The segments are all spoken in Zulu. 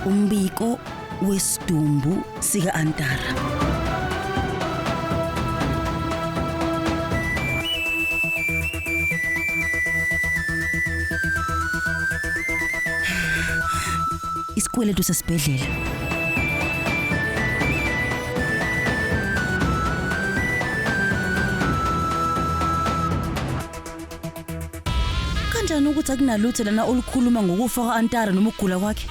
Umbiko wesidumbu sika Antara. Isikweletu sesibhedlela. Kanjani ukuthi akunalutho lana olukhuluma ngokufa kwa-Antara noma ukugula kwakhe?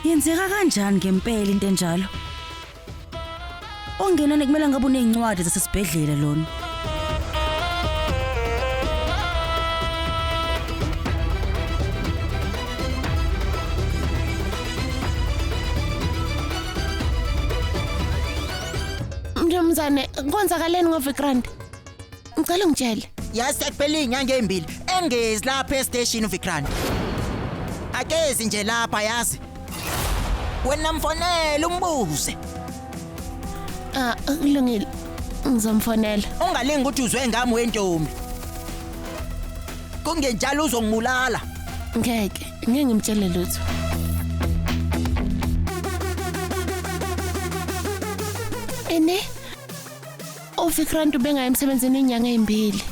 Yenzeka kanjani ngempela into enjalo? Ongenani kumele ngabe unezincwadi zasesibhedlela lona. Mnumzane, kwenzakaleni ngoVikrant? Ngicela ungitshele. Yazi sekuphela iy'nyanga ey'mbili engezi lapha esiteshini uVikrant. Akezi nje lapha yazi. Wena mfonele umbuze. Ah, kulungile. Ngizomfonela. Ungalingi ukuthi uzwe ngami wentombi. Kungenjalo uzongibulala. Ngeke, ngeke ngimtshele lutho. Ene? UVikrant ubengayi emsebenzini inyanga ezimbili.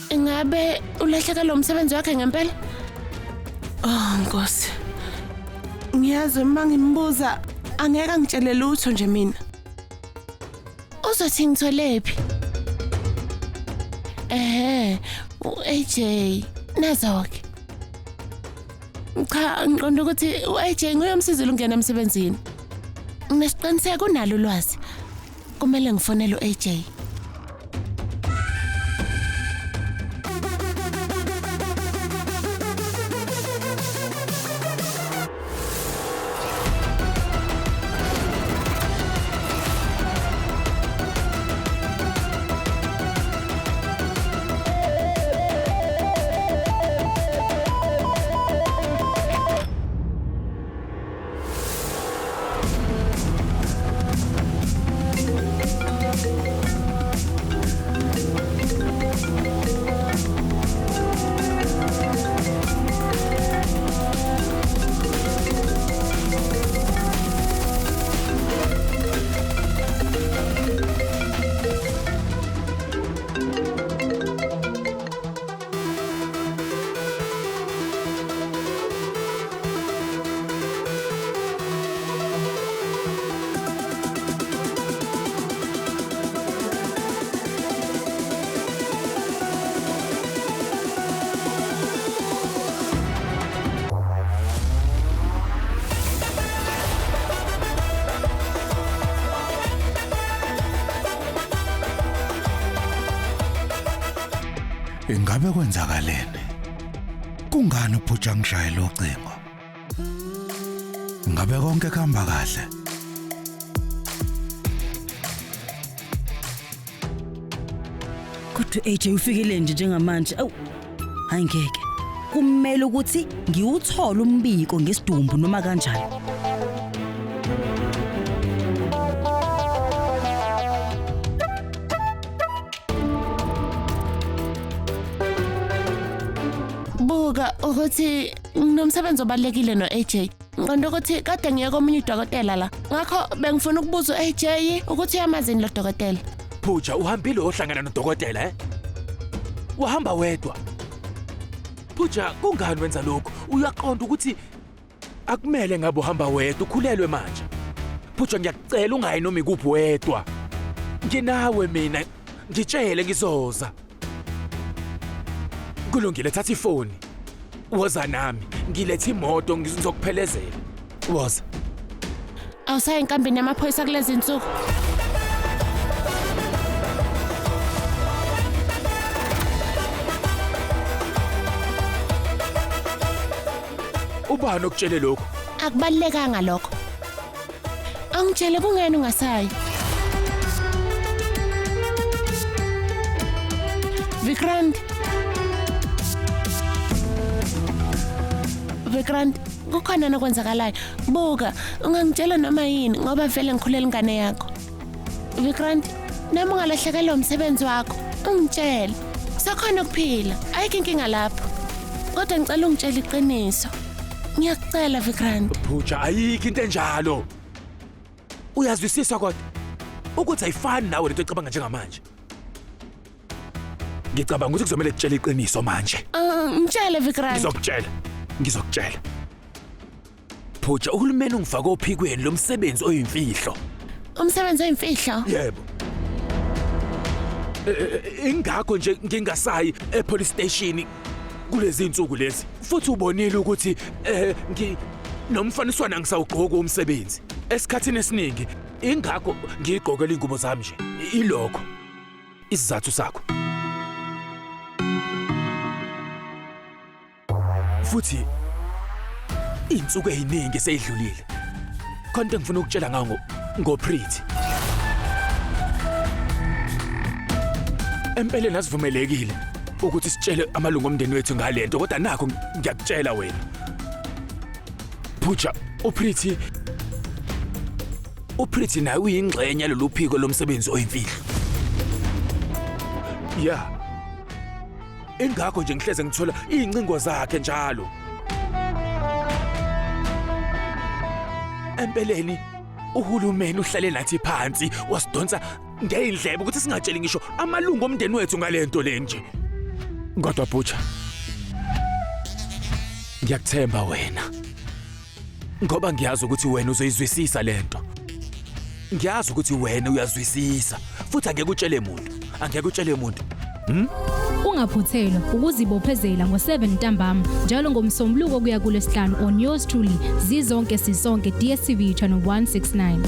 Ingabe ulahlekelwe umsebenzi wakhe ngempela? Oh Nkosi. Ngiyazi uma ngimbuza angeke angitshele lutho nje mina. Uzothi ngitholephi? Ehhe, u-AJ nazo-ke. Cha, ngiqonda ukuthi u-AJ nguye omsizile ungena emsebenzini. Nginesiqiniseko unalo ulwazi. Kumele ngifonele u-AJ. Ingabe kwenzakaleni? Kungani uPhutsha ngishayela ucingo? Ngabe konke kuhamba kahle? Kodwa AJ ufikile nje njengamanje. Awu. Hayi ngeke. Kumele ukuthi ngiwuthole umbiko ngesidumbu noma kanjani. Buka ukuthi nginomsebenzi obalulekile no-AJ. Ngiqonda ukuthi kade ngiye komunye udokotela la. Ngakho bengifuna ukubuza u-AJ ukuthi uyamazini lo dokotela. Phuja uhambile ohlangana nodokotela eh? Wahamba wedwa. Phuja kungani wenza lokhu? Uyaqonda ukuthi akumele ngabe uhamba wedwa ukhulelwe manje. Phuja ngiyakucela ungayi noma ikuphi wedwa. Nginawe mina ngitshele ngizoza. Kulungile thatha ifoni. Woza nami ngilethe imoto ngizokuphelezela. Woza. Awusayi enkambini yamaphoyisa kulezi insuku. Ubani okutshele lokho? Akubalulekanga lokho. Angitshele kungani ungasayi. Vikrant. Vikrant, kukhona nokwenzakalayo. Buka, ungangitshela noma yini ngoba vele ngikhulela ingane yakho. Vikrant, noma ungalahlekelwa umsebenzi wakho, ungitshele. Sakhona ukuphila, ayikho inkinga lapho. Kodwa ngicela ungitshele iqiniso. Ngiyakucela Vikrant. Pooja, ayikho into enjalo. Uyazwisisa kodwa ukuthi ayifani nawe lento ecabanga njengamanje. Ngicabanga ukuthi kuzomele kutshele iqiniso manje. Ngitshele Vikrant. Ngizokutshela. Ngizokutshela. Pooja, uhulumeni ungifake ophikweni lomsebenzi oyimfihlo. Umsebenzi oyimfihlo. Yebo. Ingakho nje ngingasayi epolice station kulezi insuku lezi. Futhi ubonile ukuthi ngi nomfaniswana ngisawugqoka umsebenzi. Esikhathini esiningi ingakho ngigqokela ingubo zami nje. Ilokho isizathu sakho. Futhi insuku eziningi seyidlulile. Khona into engifuna ukutshela ngawo ngoPreeti. Empeleni asivumelekile ukuthi sitshele amalungu omndeni wethu ngalento, kodwa nakho ngiyakutshela wena. Pooja, uPreeti naye uyingxenye yalolu phiko lomsebenzi oyimfihlo. Ya. Ingakho nje ngihleze ngithola iy'ncingo zakhe njalo. Empeleni uhulumeni uhlale nathi phansi wasidonsa ngey'ndlebe ukuthi singatsheli ngisho amalungu omndeni wethu ngalento le nje. Kodwa Pooja, ngiyakuthemba wena. Ngoba ngiyazi ukuthi wena uzoyizwisisa lento. Ngiyazi ukuthi wena uyazwisisa futhi angeke utshele muntu. Angeke utshele muntu. Ungaphuthelwa ukuzibophezela ngo7 ntambama njalo ngomsombuluko kuya kulesihlanu on yours truly, Zizonke Sisonke, DStv channel 169.